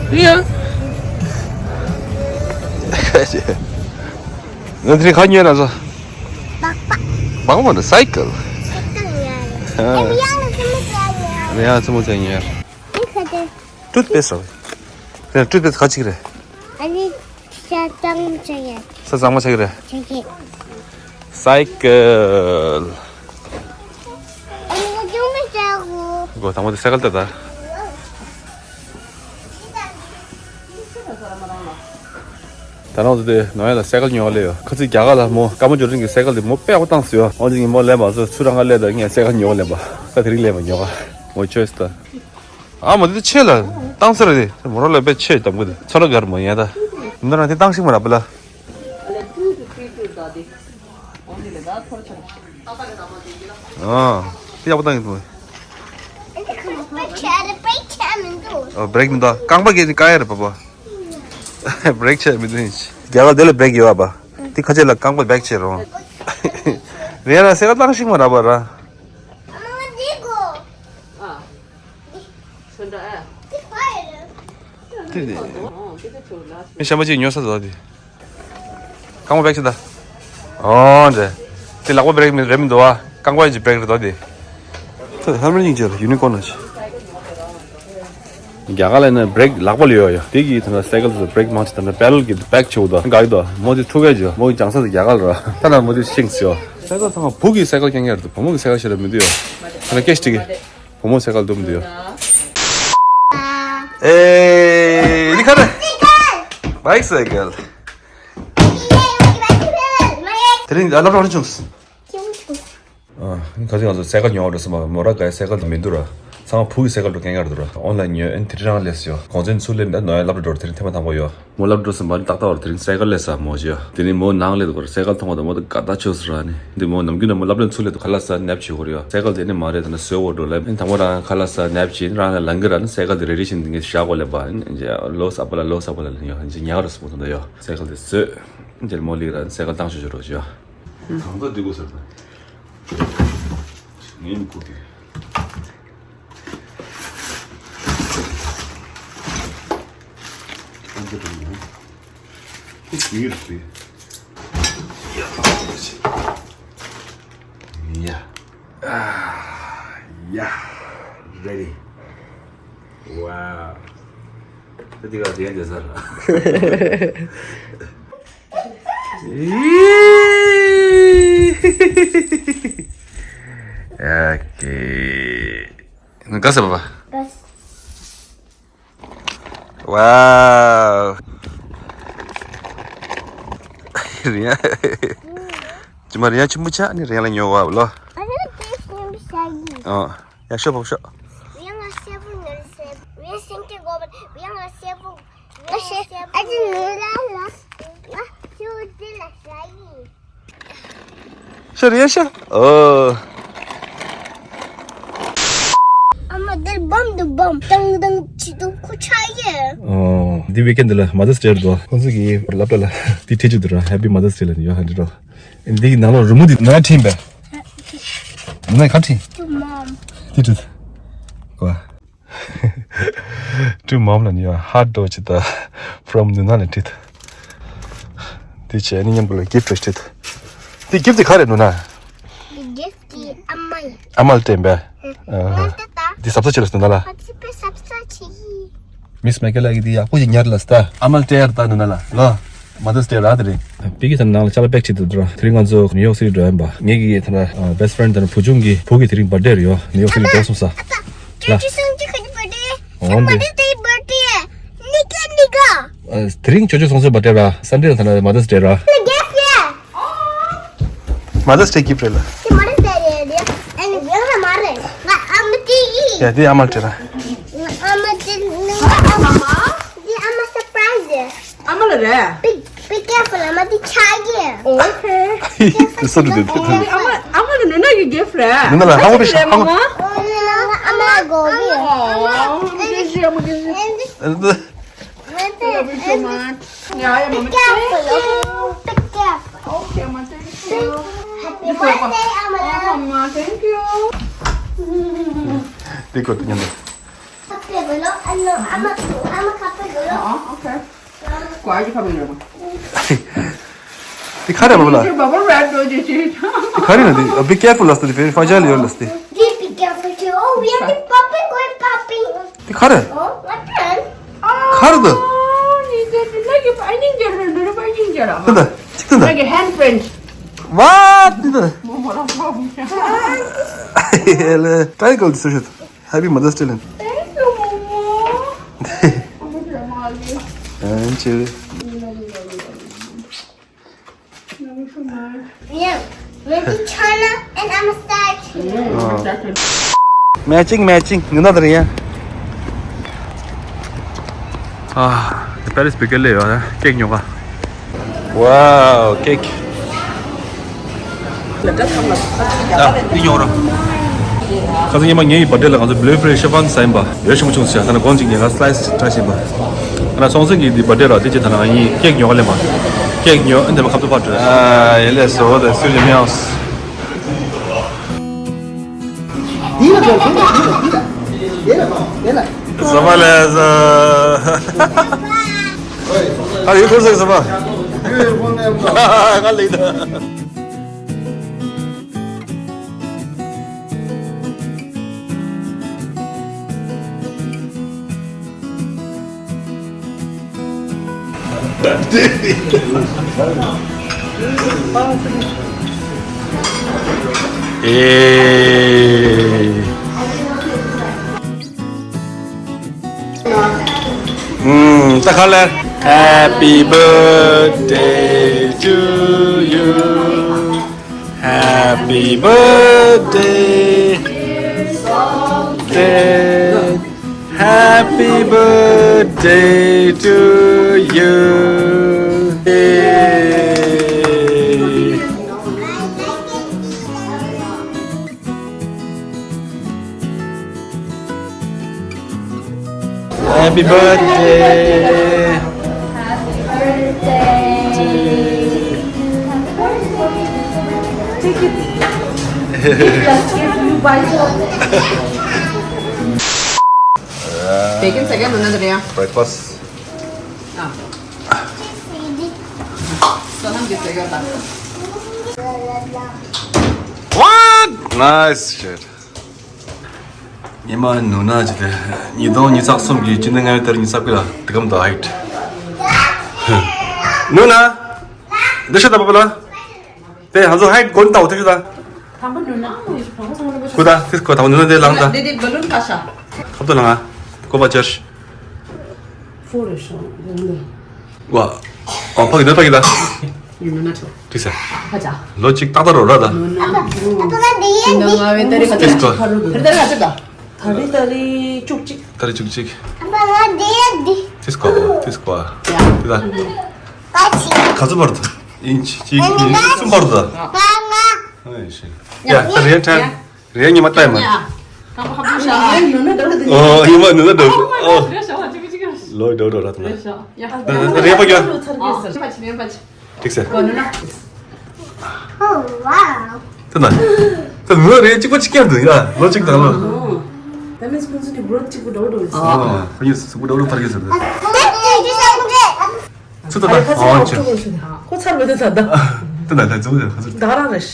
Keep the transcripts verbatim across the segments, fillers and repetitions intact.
ཡ། ང་དེ་རིང་ག་ཉོས་ན་ཚོ། སྦག་སྦག་མ་ན་སའི་ཀལ། སའི་ཀལ་ཉོས་རེད། ཨ། ཨ་ཡང་ལ་སེམས་མ་ཉོས་རེད། ཡང་སེམས་མ་ཉོས་རེད། ཨེ་ཁ་དེ། ཊུཐ་པེསཊ་རེད། ཊུཐ་པེསཊ་ག་ཅིག་རེད། ཨ་ནི་ཤ་གཙང་མ་ཆགས་ཡ། ཤ་གཙང་མ་ཆགས་ཀྱི་རེད། ཆགས་ཀྱི། སའི་ཀལ། ཨ་ནི་ཅུང་མི་ཆགས་གོ། གོ་དང་པོ་དེ་སའི་ཀལ་ལྟ་ད། ད་རང་ཚོ་དེ་ནང་ཡ་ལ་སའི་ཀལ་ཉོ་བ་ལས་ཡོད། ཁ་ཚིག་རྒྱ་གར་ལ་མོ་སྐར་མ་འབྱོར་རིང་གི་སའི་ཀལ་དེ་མོ་དཔེ་ཡག་པོ་བཏང་སོང་ཡོད། འོན་ཀྱང་ངས་མོ་ལེན་པ་ཚོ་ཚུར་རང་ང་སླེབས་དང་ངས་སའི་ཀལ་ཉོ་བ་ལེན་པ། ད་དེ་རིང་ལེན་པ་ཉོ་ག་མོ་ཆོས་ད། ཨ་མ་དེ་ཆེ་ལ་བཏང་ས་རེད་དེ། མོ་རོ་ལ་དཔེ་ཆེ་དམ་གི་དེ་ཚོ་ན་གར་མོ་ཡན་ད། མི་འདྲ་ན་དེ་བཏང་ཤིག་མ་ར་པ་ལ། ཨ་དེ་ཡག་པོ་བཏང་གི་འདུག་ཨ་བྷི་རེག་མི་འདུག་ཨ་བྷི་རེག་མི་འདུག་རྐང་པ་གས་ནི་ཀ་ཡ་རེད་པ་པ། བྷི་རེག་ཆེ་མི་འདུག་རྒྱ་གར་དེ་ལ་བྷི་རེག་ཡོད་ཨ་པ། དེ་ཁ་ཆེ་ལ་རྐང་པ་བྷི་རེག་ཆེ་རོ། རེད་ར་སའི་ཀལ་བཏང་ཤིག་མ་ར་པ་ར། དེ་དེ། མི་གཞན་པ་ཅིག་ཉོ་ས་འདུག་དེ། རྐང་པ་བྷི་རེག་ཆེ་ད། ཨོ་འདྲ། དེ་ལག་པ་བྷི་རེག་མི་རེད་མི་འདུག་ཨ། རྐང་པ་ཡི་བྷི་རེག་རེད་དོ་དེ། ཧར་མོ་ནི་ཅར་ཡུ་ནི་ཀོར་ན་ཆེ། རྒྱ་གར་ལ་ནི་བྷི་རེག་ལག་པ་ལ་ཡོད་ཡོད། དེ་གི་ཐ་ན་སའི་ཀལ་དུ་བྷི་རེག་མང་ཆེ་ད་ནི་པེ་ཌལ་གི་བྷི་རེག་ཆེ་བོ་དོ་ག་གི་དོ་མོ་དེ་ཐུག་ག་ཇོ་མོ་གི་ཅང་ས་དེ་རྒྱ་གར་ར་ད་ན་མོ་དེ་ཤིང་སི་ཡོད། སའི་ཀལ་ཚང་མ་བུ་གི་སའི་ཀལ་རྐྱང་རྐྱང་རེད་དོ། བུ་མོ་གི་སའི་ཀལ་ཞེ་དྲག་མི་འདུག་ཡོད། ཐ་ན་ཀེ་ཤི་དེ་གི་བུ་མོ་སའི་ཀལ་འདུག་མི་འདུག་ཡོད། ཨེ་ནི་ཁ་ར། བྷའི་སའི་ཀལ། དེ་རིང་སློབ་གྲྭ་བ་ཆུང་སོང་། ཨ། ཁ་ཅིག་ང་ཚོ་སའི་ཀལ་ཉོ་བ་འགྲོ་སོང་བ། མོ་ར་གའི་སའི་ཀལ་དེ་མི་འདུག་ར། ཚང་མ་བུ་གི་སའི་ཀལ་འགྲོ་གན་གར་འདུག་ར། ཨོན་ལན་ཉོས་ཨན་དེ་རང་ལས་ཡོད། གོང་ཚོན་ཚུར་ལེན་འདྲ་ནོ་ཡ་སློབ་གྲྭ་འགྲོ་དེ་རིང་ཐེངས་མ་དང་པོ་ཡོད། མོ་སློབ་གྲྭ་སོང་བ་ནི་ཏག་ཏག་བར་དེ་རིང་སའི་ཀལ་ལས་ས་མོ་ཅི་ཡོད། དེ་ནི་མོ་ནང་ལས་འདུག་གར་སའི་ཀལ་མཐོང་བ་དང་མོ་དགའ་ད་ཆོས་སུ་ར་ནི་འདི་མོ་ནམ་རྒྱུན་ནས་མོ་སློབ་གྲྭ་ཚུར་ལས་འདུག་ག་ལ་ས་ནེབ་བྱེད་དགོས་རེད་ཡོད། སའི་ཀལ་དེ་ནི་མ་རེད་ད་ནི་བཟོས་འོ་འགྲོ་ལ་ཨན་དང་པོ་རང་ག་ལ་ས་ནེབ་བྱེད་རང་ལ་ལང་གི་ར་ནི་སའི་ཀལ་དེ་རེ་རེ་བཞིན་ངས་བཞག་དགོས་ལས་པ་ཨན་ལོ་ས་པ་ལ་ལོ་ས་པ་ལ་ལ་ཡོད་ཨན་ཅི་ཉག་ར་སུ་མོ་ཐོན་ད་ཡོད། སའི་ཀལ་དེ་བཟོས། ཨན་ཅི་མོ་ལིག་ར་ནི་སའི་ཀལ་བཏང་ཆོག་ཆོག་རོགས་བྱོས། གང་ལྟར་འདི་དགོས་ཟེར་ན། ངས་མི་ཁུར་གི། ཁུར་གི་རེད་ཡ། ཁུར་གི་རེད། ཡ། ཡ། ཨ། ཡ། རེ་ཌི། ཝའོ། ད་འདི་ག་དེ་འདྲ་ཟེར། ཨོ་ཁེ། ང་དགའ་ས་བ། ཝའོ། རེད་ཡ། ཅི་མ་རེད་ཡ་ཆི་མོ་ཆ་ནི་རེད་ཡ་ལ་ཉོ་བ་ལོ། ཨ་ནི་དེ་སྙིང་ཤ་ཡིན། ཨོ། ཡ་ཤོ་བོ་ཤོ། ཡང་ང་སེ་བུ་ནི་སེ་བུ་ཡང་སེང་གེ་གོ་བ་ཡང་ང་སེ་བུ། ཨ་ཤེ་ཨ་ཅི་ནི་ལ་ལ། ང་ཆུ་དེ་ལ་ཤ་ཡིན། ཤར་ཡ་ཤ། ཨོ། ཨ་མ་དེར་བམ་དུ་བམ་དང་དང་ཅི་དུ་ཁུ་ཆ་ཡེ། ཨོ། འདི་ཝི་ཀེན་ཌི་ལ་མ་དར་སི་ཌེ་རེད་དོ། ཁོང་ཚོ་གི་སློབ་གྲྭ་ལ་འདི་ཁྲིད་ཀྱི་འདུག་ར། Happy Mother's Day ལ་ཡོ་ཧ་འདི་རོ། འདི་གི་ནང་ལོགས་རི་མོ་འདི་ནོ་ཡ་ཁྲིད་པས། ནོ་ཡ་ག་ཁྲིད། To mom. འདི་ཁྲིད། གོ། To mom ལ་ནི་ཡ་ཧར་ཊི་འདྲ་བོ་ཅིག་དང་from ནུ་ན་ལ་ཁྲིད། དེ་བྱས་ནི་མཉམ་པོ་ལ་གིཕ་ཊི་ཁྲིད། དེ་གིཕ་ཊི་དེ་ག་རེ་ནུ་ན། གིཕ་ཊི་དེ་ཨ་མ་ཡིན། ཨ་མ་ལ་སྤྲད་པས། ཨ། ཨ་མ་ལ་སྤྲད་ད། དེ་གཟབ་གཟབ་བྱེད་ལ་ནུ་ན་ལ། ཨ་ཙི་པེ་གཟབ་གཟབ་བྱེད་ཡིན། མིས་མེ་ཀེ་ལ་གིས་དེ་ཡག་པོ་ཞིག་ཉར་ལ་སྟ། ཨ་མ་ལ་སྤྲད་ཡར་ད་ནུ་ན་ལ་ལོ། མ་དར་སི་ཌེ་ར་དེ་རིང་། པི་ཀི་ཚང་ནང་ལ་ཅ་ལག་པེག་བྱེད་དུ་འགྲོ། དེ་རིང་ང་ཚོ་ནིའུ་ཡོག་སི་ཊི་འགྲོ་ཡིན་པ། ངེད་ཀྱི་ད་ལྟ་བེ་སི་ཊི་ཕེ་རེན་ཌི་ད་ལྟ་བུ་ཆུང་གི་བུ་གི་དེ་རིང་བར་ཐི་ཌེ་རེད་ཡོ། ནིའུ་ཡོག་སི་ཊི་འགྲོ་སོང་ས། ལ། ཅོ་ཅོ་སང་ཅི་ཁ་ཅི་བར་ཐི་ཌེ། འོང་དེ། Mother's Day བར་ཐི་ཌེ། ནི་ཀ་ནི་ཀ། ཨ། དེ་རིང་ཅོ་ཅོ་སང་ཅི་བར་ཐི་ཌེ་ར། སན་ཌེ་ལ་ད་ལྟ་མ་དར་སི་ཌེ་ར། ལ་གེ་ཕི་ཡ། མ་དར་སི་ཌེ་གིཕ་ཊི་རེད་ལ། དེ་མ་དར་སི་ཌེ་རེད་དེ། ཨ་ནི་ཡང་ན་མ་རེད། ང་ཨ་མ་དེ་ཡིན། ཡ་དེ་ཨ་མ་ལ་སྤྲད་ར། ང་ཨ་མ་དེ་ནི་ང་ཨ་མ། དེ་ཨ་མ་སར་པ་རའི་ཛི་རེད། ཨ་མ་ལ་རེད། Be, be careful, ཨ་མ་དེ་ཆག་གི། Okay. སོ་རུ་དེ་དེ་དེ། ཨ་མ་ཨ་མ་ལ་ནུ་ན་གི་གིཕ་ཊི་རེད། ནུ་ན་ལ་ཧ་གོ་བི་ཤ་ཧ་གོ། ཨ་མ་གོ་གི། ཨ་མ་གོ་གི། ཨ་མ་གོ་གི། Love you so much. Yeah, yeah, Mama. Be careful, okay? Be careful. Okay, Mama. Thank you. Happy birthday, Amma. Oh, Mama, thank you. Happy birthday, Amma. I'm a, I'm a, I'm a couple girl. Oh, okay. Why are you coming over? དེ་ག་རེ་བ་ལ། དེ་bubble wrap འགྲོ་རྒྱུ་ཅིག་དེ་ག་རེ་ན་དེ། Be careful ལ་སྟེ། དེ་very fragile ཡོད་ལ་སྟེ། Be careful too. Oh, we have to popping, going popping. དེ་ག་རེ། Oh, my friend. ག་རེ་འདུག་ཨོ། ཉིན་རྒྱལ་དེ་ལ་གི་པ་ཉིན་རྒྱལ་རེད་འདུག་པ་ཉིན་རྒྱལ་ར། དེ་འདྲ་གཅིག་དེ་འདྲ། ལ་གི་hand print. What? དེ་འདྲ། མོ་མོ་ལ་ཕོག་ཧེ་ལེ། Try call this shit. Happy Mother's Day. Thank you, Momo. Thank you. Yeah, maybe China and I'm a side. Matching, matching. ནུ་ན་དར་ཡ། ཨ། པེ་རིས་བི་ཀེ་ལེ་ཡོད་ཀེག་ཉོ་ག Wow, cake. ཨ། འདི་ཉོ་ར། ཁ་སང་ཉི་མ་ངའི་བར་ཌེ་ལ་ང་ཚོ་blue berry chef ཟ་ཡིན་པ། ཡོད་ཤོང་ཆུང་ཟེར་ཁ་ན་གོན་ཅིག་ཉེ་ལ་slice try བྱེད་པ། ཁ་ན་སོང་ཟིན་གྱི་འདི་བར་ཌེ་ར་དེ་ཅི་ཐ་ན་ང་གཉིས་ཀེག་ཉོ་ག་ལེན་པ། ཀེག་ཉོ་ཨ་འདི་མ་ཁབ་ཏུ་ཕར་སྤྲོད། ཨ། ཡེ་ལེ་སོ་དེ་སུ་ལི་མིའོ། འདི་ལ་འགྲོ། འདི་ལ་འགྲོ། འདི་ལ་འགྲོ། འདི་ལ་འགྲོ། ཟ་མ་ལས་ཟ། ཨ་ཡོད་ཁོར་ཟ་ཟ་མ། ཡོད་ཁོར་ནས་ང་ལས་ད། ཨེ། ཨུམ། ད་ག་ལེར། Happy birthday to you. Happy birthday. Happy birthday to you. Happy birthday. Happy birthday. Take it. Just give you by. Bacon second, another day. Breakfast. Ah. Salam git gata. What? Nice shit. ཉི་མ་ནུ་ན་ཅི་དེ། ཉིས་སྟོང་ཉི་ཤུ་རྩ་གསུམ་གྱི་སྤྱི་ཟླ་ལྔ་པའི་ཏ་རིག་ཉི་ཤུ་རྩ་དགུ་ལ་དེ་གམ་དུ་ཧའིཊ། ནུ་ན། འདི་ཤ་ད་པ་པ་ལ། དེ་ཧ་ཟོ་ཧའིཊ་གོན་ཏའོ་དེ་ཤ་ད། དང་པོ་ནུ་ན་ཁུ་ད་དེ་ཁོ་ད་ནུ་ན་དེ་ལང་ད། དེ་དེ་བ་ལུན་ཁ་ཤ། ཁབ་ཏུ་ལང་ཨ། ཀོ་པ་ཅར། ཕོ་རེ་ཤོ། ཝ། ཨོ་ཕ་གི་ད་ཕ་གི་ད། ཡུ་ནུ་ན་ཆོ། དྲིས་ས། ཧ་ཅང་། ལོ་གཅིག་ཏག་ཏག་རོ་ར་ད། ནོ་ནོ། ང་བའི་ཏ་རི་ཧ་ཅང་། ཏིས་ཀོ། ཏ་རི་ཏ་རི་ཧ་ཅང་། ཏ་རི་ཏ་རི་བཅུ་གཅིག་ཏ་རི་བཅུ་གཅིག་ཏིས་ཀོ་ཏིས་ཀོ། ཡ། ཏི་ད། ག་ཚོད་བར་དུ། ཨིན་ཅི་གཅིག་གཉིས་གསུམ་བར་དུ། ཨ་ཤི། ཡ་ད་རེད་ད། རེད་ཉི་མ་ལྟ་ཡི་མ། ཡ། ཁམ་པ་ཁ་པོ་ཤ། ཨོ་ཉི་མ་ནུ་ན་འགྲོ། ཨོ། རེད་ཤ་བ་ཅི་གི་ཅི་གི། ལོ་འགྲོ་འགྲོ་ར་ད་ན། རེད་ཤ། ཡ། རེད་པ་གྱ། ཨོ་ཅི་པ་ཅི་མེན་པ་ཅི། འགྲིག་ཟེར། གོ་ནུ་ན། Oh, wow. ད་ན། ད་ནུ་རེད་གཅིག་པ་གཅིག་རྐྱང་འདུག་ཡ། ལོ་གཅིག་དང་ལོ། That means ཕུན་ཚོགས་ཀྱི་བུ་རབས་གཅིག་པུ་འགྲོ་འགྲོ་ཡོད། ཨ། ཕ་ཡུལ་སུ་པུ་འགྲོ་འགྲོ་ཕར་གྱི་ཟེར་ད། ཚུ་ད་ད། ཨ་ཆེ། ཁོ་ཚར་བ་དེ་ད་ད། ད་ན་ད་ཚུ་ད་ད། ད་རང་རེད།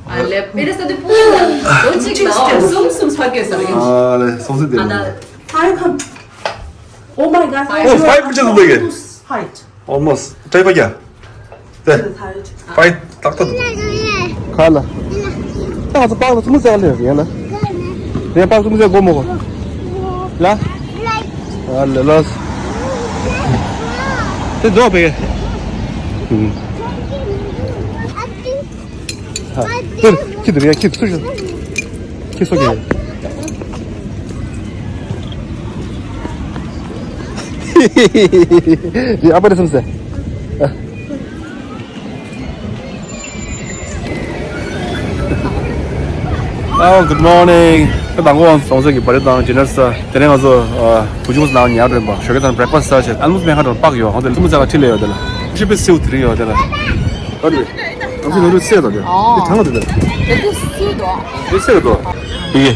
ཨ་ལེ་པེ་རེ་ས་དེ་པུ་ཡིན་ད། ལོ་གཅིག་ད་གསུམ་གསུམ་ཕར་གྱི་ཟེར་ཡིན། ཨ་ལེ་སོང་ཟེར་དེ། ཨ་ད། ཧའི་ཁམ། Oh my God. Oh, five meters away. Height. Almost. ད་ཕ་གྱ། དེ། ཕའི་ཏག་ཏག་ཏུ། ག་ལ། ད་ང་ཚོ་པགས་ལ་ཐུ་མུ་ཟེ་ལ་ཡོད་ཡ་ལ། རེ་པགས་ཐུ་མུ་ཟེ་གོ་མོ་གོ། ལ། ཨ་ལ་ལ། དེ་རྫོགས་པས། ཧུམ། དེར་ཁྱི་དེར་ཡ་ཁྱི་སུ་ཞིག་ཁྱི་སུ་ཁྱི། ཨ་པ་རེ་སམ་སེ། Oh, good morning. ད་དང་པོ་སོང་ཚོད་ཀྱི་བ་རེ་དང་ཇི་ནར་ས། དེ་ནས་ང་ཚོ་བུ་ཆུང་ནང་ཉལ་རན་པ་ཞོགས་ཀས་དང་breakfast ཟ་བྱས། ཨ་ལུ་སྨན་ཁང་དང་པག་ཡོད། ཧོ་དེ་ལུ་མོ་ཟ་ག་ཁྲིད་ལས་ཡོད་དེ་ལ། ཤི་པི་སིའུ་དེ་རིང་ཡོད་དེ་ལ། ཨ་རེ། ཨ་ཕི་ནོར་རི་སེ་དང་དེ་དེ་ཐང་དེ་དེ། དེ་དེ་སུ་དོ། དེ་སེ་དོ། ཡི་གེ།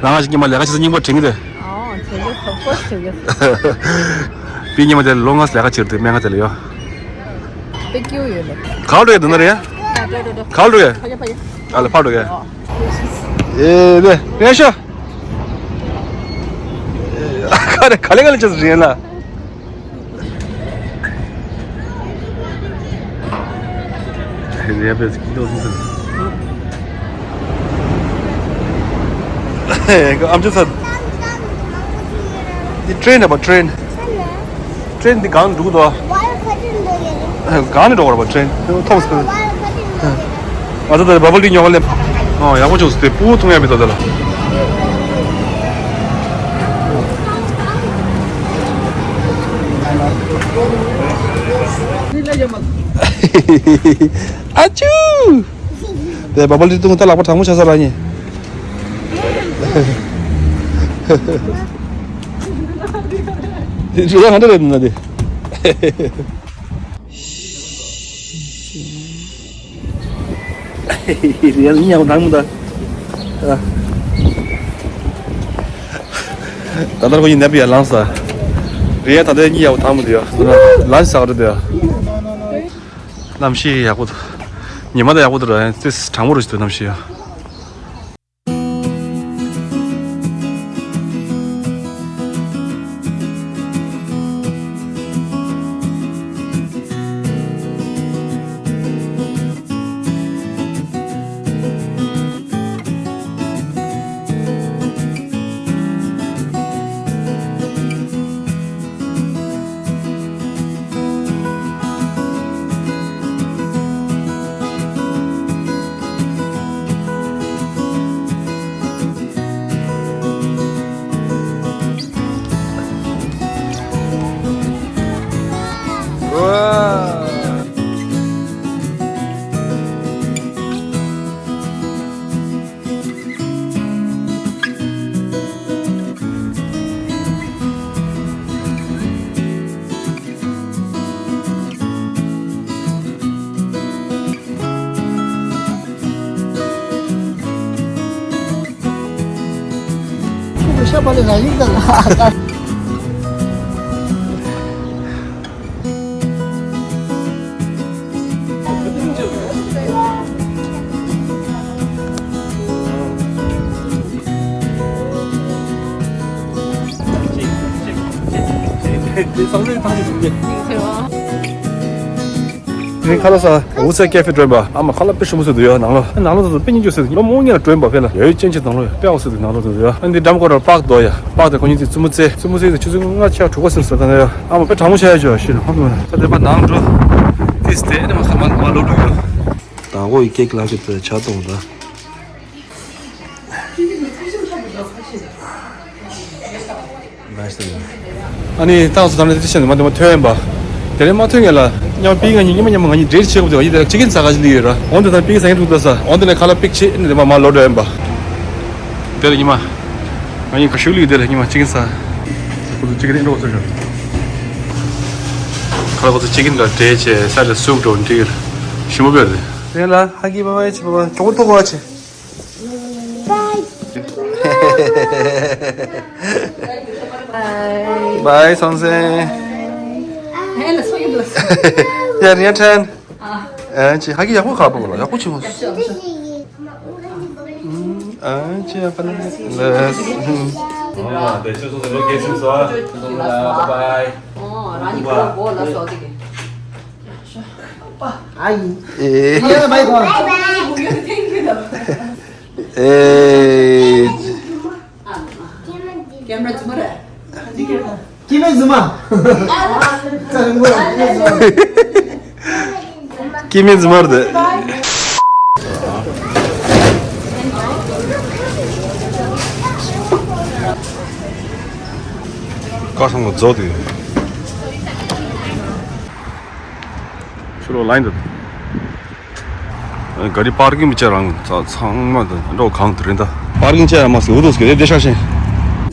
རང་ང་ཞིག་ཉི་མ་ལས་ཀ་བྱེད་ས་རྙིང་པ་དྲན་གི་དེ། ཨོ་དེ་ལོ། Of course, to you. པི་ཉི་མ་དེ་ལོ་ལྔ་ལས་ཀ་བྱེད་དུས་སྨན་ཁང་དེ་ལ་ཡོད། པི་ཀྱུ་ཡོད་ལེ། ག་ལ་འགྲོ་ཡ་འདི་ན་རེད་ཡ། ཡ་འགྲོ་འགྲོ་འགྲོ། ག་ལ་འགྲོ་ཡ། ཕ་གི་ཕ་གི། ཨ་ལ་ཕར་འགྲོ་ཡ། ཨོ། ཨེ་ལེ་རེད་ཤོ། ཨེ་ག་རེ་ག་ལེ་ག་ལེ་བྱས་རེད་ལ། རེད་པས་ཀྱི་འདུག་ཟེར། ཨམ་ཅོག་ཚར། འདི་ཊེན་རེད་པ། ཊེན། ཊེན་འདི་གང་འགྲོ་གི་འདུག་གང་ནས་འགྲོ་གི་རེད་པ། ཊེན་ཐོག་སི། ང་ཚོ་ད་བ་བལ་ཏི་ཉོ་ག་སླེབས། ཨོ་ཡག་པོ་བྱུང་སོང་། དེ་སྤུ་གུ་འཐུང་ཡ་མི་འདུག་ད་ལ། ཨ་ཅུ། དེ་བ་བལ་ཏི་འཐུང་ད་ལག་པ་གྲང་མོ་ཆགས་ས་ར་ཉེ། རེད་ང་འདྲ་རེད་ན་དེ། རེད་ཉི་ཡག་པོ་དང་མོ་ད། ད་ལྟ་ཁོ་ཡིན་ནབ་ཡ་ལངས་ས། རེད་ད་ལྟ་ཉི་ཡག་པོ་དང་མོ་དེ་ཡ། ལངས་ས་ག་རེད་དེ་ཡ། གནམ་གཤིས་ཡག་པོ་འདུག་ཉི་མ་ད་ཡག་པོ་འདུག་ར་ཏིས་གྲང་མོ་རུ་ཞིག་འདུག་གནམ་གཤིས་ཡ། ཁ་ལག་ཟ། འུ་ཚོའི་ཀེ་ཧྥེ་འགྲོ་ཡིན་པ། ཨ་མ་ཁ་ལག་དཔེ་ཞིམ་པོ་ཟོས་འདུག་ཡ། ནང་ལོགས་ནང་ལོགས་ཚོ་དཔེ་སྙིང་རྗེ་ཟེར། ལོ་མང་ཉེ་ལ་འགྲོ་ཡིན་པ། ཕེ་ལ་ཡ་ཡོད་ཅན་ཅིག་ནང་ལོགས་ཡ། དཔེ་ཡག་ཟེར་འདུག་ནང་ལོགས་ཚོ་ཡ། ཨ་འདི་འགྲམ་སྐོར་ར་པག་རྡོ་ཡ། པག་དེ་ཁོ་གཉིས་ཚོས་བཙུན་མོ་རྩེ། བཙུན་མོ་རྩེ་ཆུ་ཚོད་ལྔ་ཆ་དྲུག་པ་ཟིན་ཟེར། ད་ཡ་ཨ་མ་དཔེ་གྲང་མོ་ཆགས་ཡ་ཅོ་ཤི་ལ་ཧོ་ད་དེ་པ་ནང་འགྲོ། ཏིས་དེ་ཨ་ནི་མ་ཁ་མ་མ་ལོག་འགྲོ་ཡ། དང་པོ་ཡི་ཀེག་ལ་ཅིག་ཏུ་ཆ་གཏོང་ད། ཨ་ནི་ཏང་སུ་དང་ནི་ཤན་མ་དེ་མ་ཐོན་པ། དེ་རིང་མ་ཐོན་ངེས་ལ་མཉམ་པི་ང་གཉིས་ཉི་མ་ཉི་མ་ང་གཉིས་འདྲེས་བྱེད་དགོས་དེ་ཡིན་དེ་ཅི་ཀིན་ཟ་ག་ཞིག་ལི་ཡོད་ར། འོན་ཏེ་ད་པི་ཟ་ངེ་ཐུག་ད་ས་འོན་ཏེ་ནས་ཁ་ལ་པིག་ཆེ་ནི་དེ་མ་མ་ལོ་འགྲོ་ཡིན་པ། དེ་ལ་ཉི་མ་ང་གཉིས་ཁ་ཤུགས་ལི་དེ་ལ་ཉི་མ་ཅི་ཀིན་ཟ། ཁོ་ཚོ་ཅི་ཀིན་འགྲོ་ཚོད་ཤོར། ཁ་ལ་ཁོ་ཚོ་ཅི་ཀིན་ག་འདྲེས་བྱས་ས་ལ་སུབ་འགྲོ་འདྲི་ཞིམ་པོ་བེར་དེ། དེ་ལ་ཧ་གི་བ་བ་ཆེ་བ་བ་ཅོག་ཏོ་བ་ཆེ། Bye. Bye, Songsen. Yeah, your turn. ཨ་ཅེ་ཧ་གི་ཡག་པོ་ཁ་པོ་ལ་ཡག་པོ་ཆེ་མོ། ཨ་ཅེ་ཨ་པ་ལ་ལེས། ཨོ་དེ་ཆུ་སོང་ལོ་ཀེ་སོང་སོ། Bye. ཨོ་རང་ཉིད་ཁོ་གོ་ལ་སོ་དེ་གི། ཨ་ཡི། ཨེ། ཡ་བའི་གོ། ཨེ། ཀེམ་ར་ཙུ་མ་ར། ཀེམ་ར་ཙུ་མ། ཀེམ་ར་ཙུ་མ་ར་དེ། ཀ་སང་ལ་རྫོགས་དེ། ཕྱི་ལོགས་ལ་ཡིན་འདུག་ག་རི་པར་ཀིང་མི་བྱེད་རང་ཚ་ཚང་མ་འགྲོ་གང་དུ་རེད་ད། པར་ཀིང་བྱེད་ཡ་མ་སི་འུ་དུ་སི་གེ་རེ་བདེ་ཤག་ཤེ།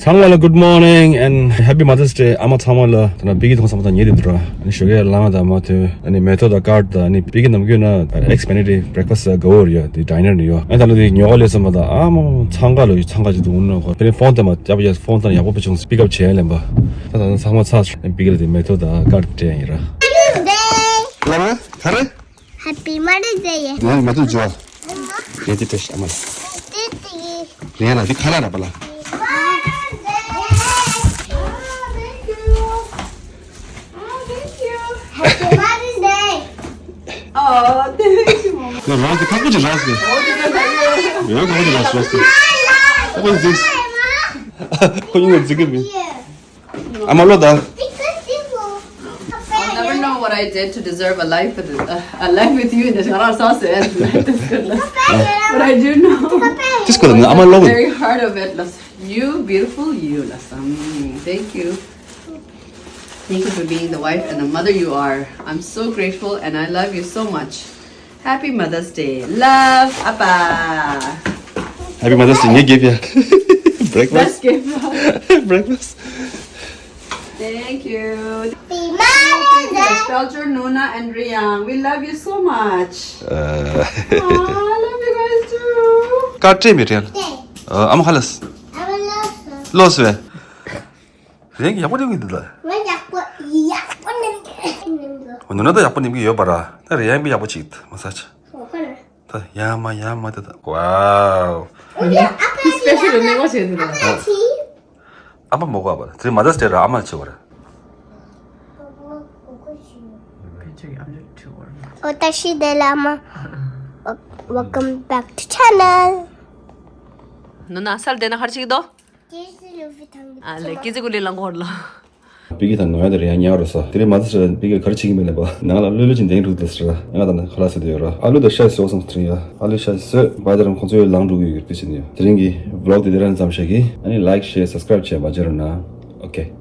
ཚང་མ་ལ་good morning and happy Mother's Day. ཨ་མ་ཚང་མ་ལ་ད་ནང་པི་ཀི་ཐོང་ཚང་མ་དང་ཉེ་རིབ་དུ་ར། ཨ་ནི་ཞོགས་ཀས་ལངས་དང་མ་ཐོན། ཨ་ནི་མེ་ཏོག་དང་ཀར་དང་ཨ་ནི་པི་ཀི་ནམ་རྒྱུན་ན་ཨེག་སི་བེ་ནེ་ཊིབ་བྷི་རེག་ཕ་སི་ཊི་དགའ་བོ་རེད་ཡ། དེ་ཌི་ནར་ནི་ཡོ། ཨ་ད་ལོ་དེ་ཉོ་ག་ལས་སོང་མ་ད་ཨ་མ་ཚང་ག་ལོ་ཡི་ཚང་ག་ཅིག་ཏུ་འུན་ནོ་ཁོ་དེ་ནས་ཕོན་དེ་མ་རྒྱབ་ཡ་ཕོན་དང་ཡག་པོ་པ་བྱུང་སི་པིག་ཨབ་བྱས་ལེན་པ། ད་ད་ཚང་མ་ཚ་པི་ཀི་ལ་དེ་མེ་ཏོག་དང་ཀར་སྤྲད་ཡིན་ར། ལ་མ་ག་རེ། Happy Mother's Day. ང་མ་ཐུག་ཇོ། ཡེ་དེ་ཏེ་ཤ་མ་ལ། ཏི་ཏི། རེད་ལ་དེ་ཁ་ལ་ར་པ་ལ། Happy Mother's Day. Oh, thank you, Mom. ང་རང་གི་ཁག་པོ་ཅིག་རག་སོང་། ཡང་ཁག་པོ་ཅིག་རག་སོང་། ཁག་པོ་ཅིག་ཁོ་ཡིན་ན་འཛིན་གི་མིན། ཨ་མ་ལོ་ད། I'll never know what I did to deserve a life with a, a life with you in the Shara sauce. But I do know. Just go to I'm a love. Very hard of it. You beautiful you, Lasam. Thank you. Thank you for being the wife and the mother you are. I'm so grateful and I love you so much. Happy Mother's Day. Love, Appa. Happy Mother's Day. ངའི་gift ཡ། Breakfast. Best gift. Breakfast. Thank you. Happy Mother's Day. Nostalgia, Nona and Riyang. We love you so much. Uh, Aw, I love you guys too. ཀར་སྤྲད་མི་རེད། ཨ་མ་ཁ་ལས། ལོས་བས། རེད་ཡག་པོ་རེད་གི་འདུག་ད། ང་ཡག་པོ་ཡག་པོ་ནམ་གི་ནམ་གི་ནོ་ན་ད་ཡག་པོ་ནམ་གི་ཡོད་པ་ར། ད་རེད་ཡང་མི་ཡག་པོ་ཅིག་མ་ས་ཆ། ཨོ་ཧོ་ལ། ད་ཡ་མ་ཡ་མ་ད་ད། Wow. ཨོ་ཡ་ཨ་ཕ་ནི་སི་པེ་ཤལ་ནི་ཨ་ནི་ང་བྱེད་འདུག་ཨ་ཕ་ཆི། ཨ་ཕ་མོ་གོ་བ་དེ་Mother's Day ར་ཨ་མ་ཆེ་བ་ར། ཨོ་ད་ཤི་དེ་ལ་མ། Welcome back to channel. ནོ་ན་སལ་དེ་ན་ཧར་ཅིག་དོ། ཨ་ལེ་ཀི་ཙི་གུ་ལི་ལང་གོར་ལ། པི་ཀི་དང་ནོ་ཡ་དེ་རེ་ཡ་ཉར་རོ་ས། དེ་རེ་མ་ཚི་ས་པི་ཀི་གར་ཆིག་མེ་ལེ་པ། ནང་ལ་ལུ་ལུ་ཅིན་དེང་རུ་དེ་སི་ར། ང་དང་ཁ་ལ་སི་དེ་ཡོ་ར། ཨ་ལུ་དེ་ཤ་སོ་སང་སི་ཡ། ཨ་ལུ་ཤ་སོ་བ་དེ་རང་ཁོང་ཚོ་ཡོ་ལང་རུ་གི་ཡོ་དེ་ཅིན་ཡོ། དེ་རིང་གི་vlog དེ་དེ་རང་ཙམ་ཤ་གི། ཨ་ནི་like share subscribe བྱས་མ་བརྗེད་རོགས་གནང་། Okay.